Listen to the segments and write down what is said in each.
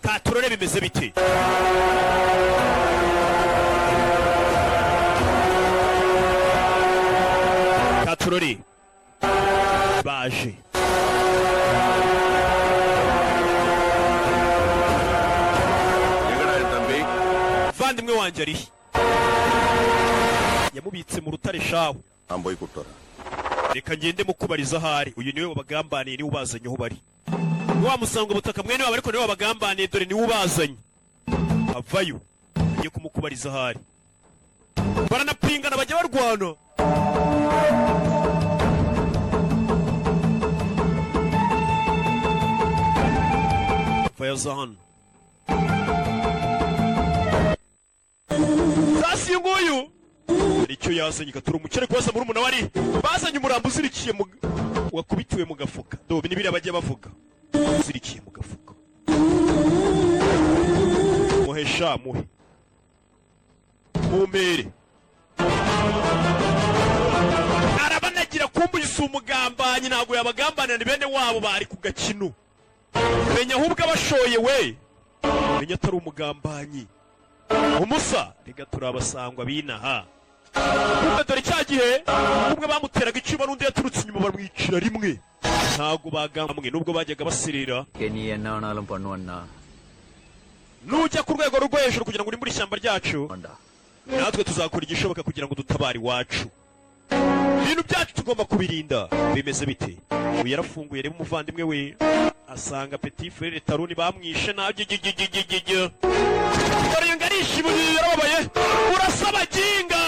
Katurore bimeze bite? Katurore baje. எங்கடா என் தம்பி? Muvandimwe wanjye arihe? Yamubitse mu rutare shahu. நான் போய் கூப்பிட்டு வரேன். Reka ngende mukubariza ahari. Uyu niwe wabagambaniye, niwe ubazanye aho bari. Wa musanga ubutaka mwene wabo, ariko niwe wabagambaniye, dore niwe ubazanye. Avayo agiye kumukubariza ahari. Baranapingana, bajya barwana. Avayo aza hano. Sasi uyu nguyu hari icyo yazanye gatura umukire kubaza murumuna wari bazanye umurambo uzirikiye mu wakubitiwe mu gafuka. Dobe ni biriya bajya bavuga, uzirikiye mu gafuka. Muhe sha, muhe mumpere. Arabanagira kumbuye. Si umugambanyi, ntabwo yabagambanira, ni bene wabo bari ku gakino. Menya ahubwo abashoye we, menya atari umugambanyi. Umusa rega turabasangwa binaha. Kumbe dore cya gihe umwe bamuteraga icyuma n'undi yaturutse inyuma bamwicira rimwe. Ntabwo bagambwe nubwo bajyaga baserera. நீ என்ன வேணாலும் பண்ணுவன்னா Nujya ku rwego rwo hejuru kugira ngo urimbure ishyamba ryacu, natwe tuzakora igishoboka kugira ngo dutabare iwacu. Ibintu byacu tugomba kubirinda. Bimeze bite? Uyu yarafunguye reba umuvandimwe we, asanga petit frere Taruni bamwishe nabyo. Dore uyu ngo arishimye, yarababaye. Urasa baginga,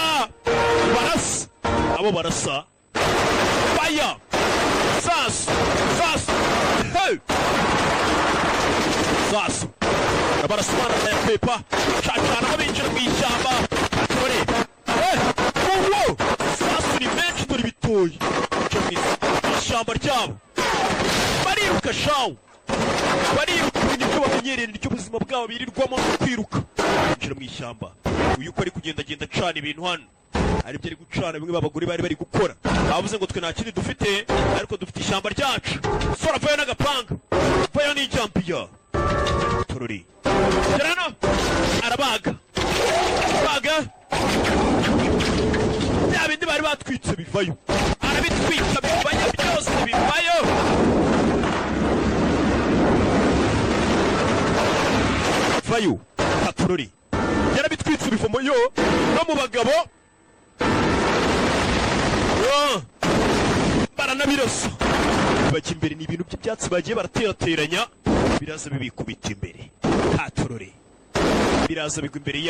barasa abo barasa faya sasu sasu, hey! Sasu barasa ya pepa cacana aho binjira mu ishyamba. Dore uwo sasu ni menshi. Dore ibitoyi bica mu ishyamba ryabo, bariruka shawu, bariruka. Nibyo bamenyereye, niryo buzima bwabo birirwamo no kwiruka. Binjira mu ishyamba. Uyu uko ari kugendagenda acana ibintu hano, aribyo ari gucana bimwe b'abagore bari bari gukora. Bavuze ngo twe nta kindi dufite ariko dufite ishyamba ryacu. Sora vayo n'agapanga, vayo n'ijambiya torori. Gera hano, arabaga baga bya bindi bari batwitse bivayo, arabitwika bivayo byose bivayo. Vayo katorori, yarabitwitse bivomo yo no mu bagabo. Ah! Baranabirasa bajya imbere. Ni ibintu by'ibyatsi bagiye baraterateranya, biraza bibikubita imbere. Katorore biraza bigwa imbere.